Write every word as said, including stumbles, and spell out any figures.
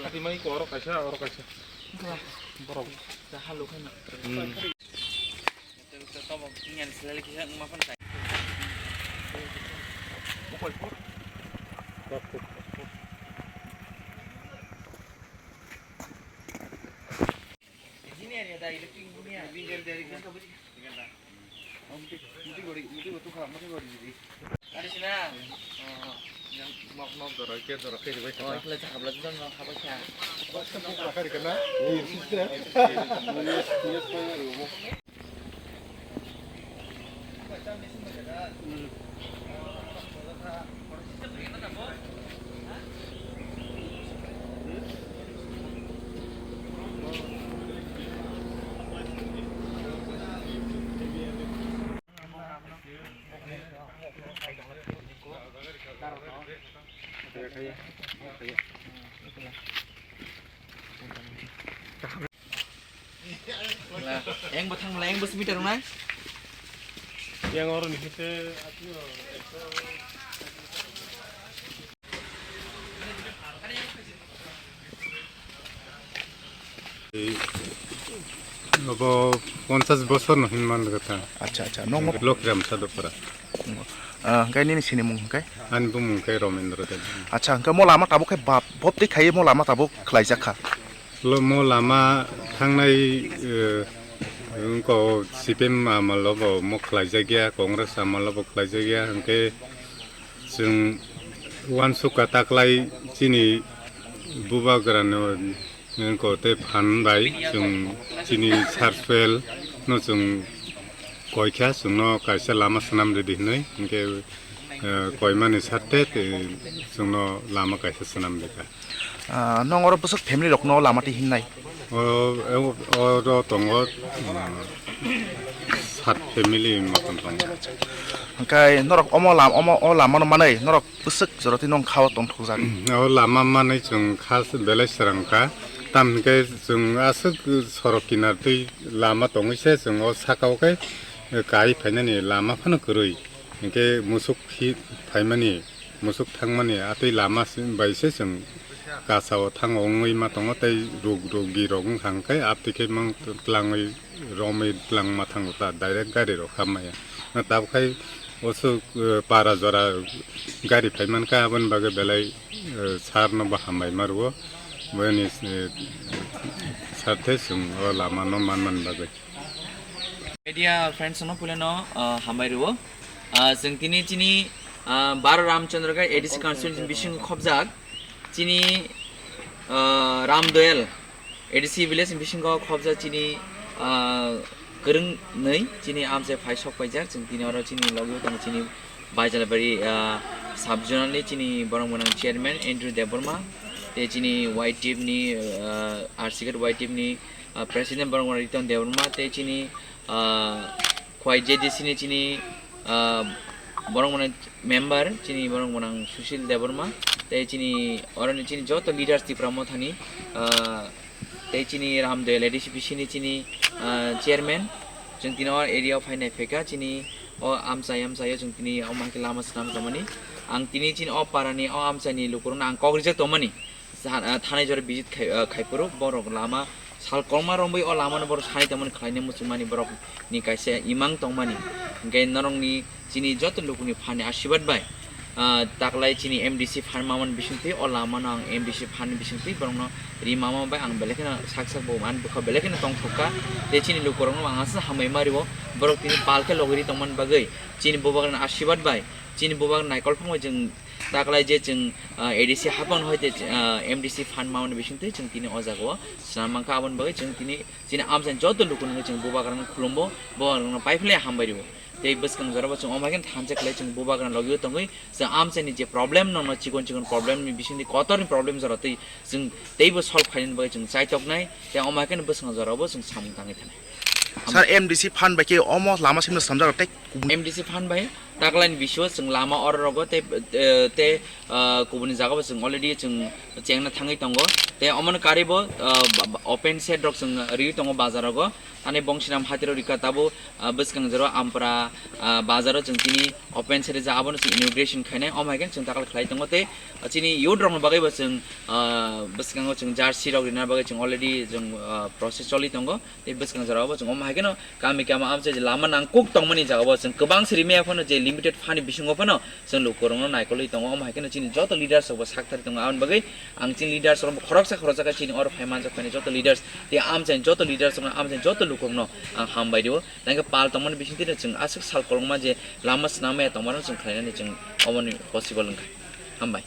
Ati mai ko oro kaisa, oro kaisa. Borok. Yang bo thang, yang bo simi tarung nai. Yang oro ni hete. Obo ponchas bosor no hin man gata. Acha, acha. Nong mo Lokhiram Sadopara. Ah, hingke nini sini mung hingke? Ani bumung khe Romendra Debbarma. Acha, hingke mo lama tabuk khe bap, bop tei khai mo lama tabuk khlai jakha. Lo mo lama thangnai, eh, wngko C P M amalo bo mo khlai jakya, Congress amalo bo khlai jakya, hingke chwng uansukha taklai chini bubagra no wngko tei phan bai chwng chini sar soil no chwng koikha, chwngno kaisa lama swnam ridi hinwi, hingke, eh, koimani sarte tei chwngno lama kaisa swnam rikha. Ah, nong oro bwswk family rokno lama twi hinnai? O, o, oro tongo, ah, sat family motom tongo. Hingke norok omo lam-, omo o lamano manwi norok bwswk jora twi nong kha o tongthokjak? O lama manwi chwng kha belai srang kha, tamo hingke chwng aswk sorok kinar twi lama tongwi se chwng o saka o khe kai phainani lama phano kwrwi, hingke musuk phi-, phaimani, musuk thangmani atwi lama si-, bai se chwng kasao thango wngwi ma tongo tei rug-, rugi rok wngkha hingke aptwi khe mang tlangwi romwi tlangma thango ta direct gari rok hapmaya. Tabuk khai o swk, eh, para jora gari phaimankha, aboni bagwi belai, eh, sir no bo hambai ma rwo. Boyani, eh, sarte chwng o lama no manmani bagwi. Media friends no puila no, ah, hambai rwo. Ah, chwng tini chini, ah, Baro Ramchandra Gai A D C constituency bising khobjak chini, ah, Ramdoyal A D C village bisingo khobjak chini, ah, kwrwng nwi chini amchai phai sok paijak. Chwng tini oro chini logi tongo chini Baijalbari, ah, sub zonal ni chini borok mwnang chairman Andrew Debbarma, tei chini Y T F ni, ah, R C K Y T F ni, ah, president borok mwnang Riton Debbarma, tei chini, ah, Khwai J D C ni chini, ah, borok mwnang member chini borok mwnang Sushil Debbarma, tei chini oroni chini joto leaders Tipra Mothani, ah, tei chini Ramdoyal A D C B C ni chini, ah, chairman, chwng tini o area o phainai phaikha chini o amchai amchai o chwng tini omo hai khe lama swnam tongmani. Ang tini chini o para ni o amchai ni lukurok no ang kok rijak tongmani. Sa-, ah, thanai jora visit khai, ah, khai phuru borok lama sal kwbangma romwi o lama no borok sai tongmani khlainai muchungmani borok ni kaisa imang tongmani. Hingke norok ni chini joto luku ni phan ni asirwad bai, ah, taklai chini M D C phan mamani bisingtwi o lama no ang M D C phan ni bisingtwi borok no ri mama bai ang belai kheno sak sak bo ani bwkha belai kheno tongthok kha. Tei chini luku rok no ang aswk hambai ma rio borok tini pal khe logi ri tongmani bagwi chini bubagra ni asirwad bai chini bubagra naikol phang bai chwng taklai je chwng, ah, A D C hapang hoi te, ah, M D C phan mamani bisingtwi chwng tini o jaga o swnam mankha. Aboni bagwi chwng tini chini amchaini joto luku nungwi chwng bubagrano khulumbo, bubagrano paiphlai hambai rwo. Tei bwskang jorabo chwng omo hai khe thansa khlai chwng bubagrano logi o tongwi chwng amchaini je problem nokno chikon chikon problem ni bisingtwi kotorni problem jora twi chwng teibo solve khainani bagwi chwng chaitoknai. Tei omo hai khe bwskang jorabo chwng samung tangwi thanai. Sir, M D C phan bai khe omo lama simi swnamjak tei kubun M D C phan bai taklai ni bisio chwng lama oro rogo tei, eh, tei, ah, kubuni jaga bo chwng already chwng chengna thangwi tongo. Tei omono karwi bo, ah, ba-, ba-, open shed rok chwng riwi tongo bazar rogo. Ani bongsinam hatiro rika tabuk, ah, bwskang jero ampra, ah, bazar o chwng chini open side ja abono chwng inauguration khainai, omo hai khe chwng takhal khlai tongo tei, ah, chini youth rokni bagwi bo chwng, ah, bwskango chwng jersey rok rina bagwi chwng already chwng, ah, process choli tongo. Tei bwskang jora o bo chwng omo hai kheno kami kami amchai je lama nangkuk tongmani jaga o chwng kwbang siri maya phano je limited phani bisingo phano chwng lukurokno naikolwi tongo. Omo hai kheno chini joto leaders rok bo sakthari tongo. Aboni bagwi ang chini leaders rok bo khoroksa khoroksa khe chini oro phai manjak phani joto leaders tei amchaini joto leaders rokno amchaini joto lukurokno ang hambai rio. Tei hwnkhe pal tongmani bisingtwi chwng aswk sal kolokma je lama swnam maya tongmano chwng khlainani chwng omoni possible wngkha. Hambai.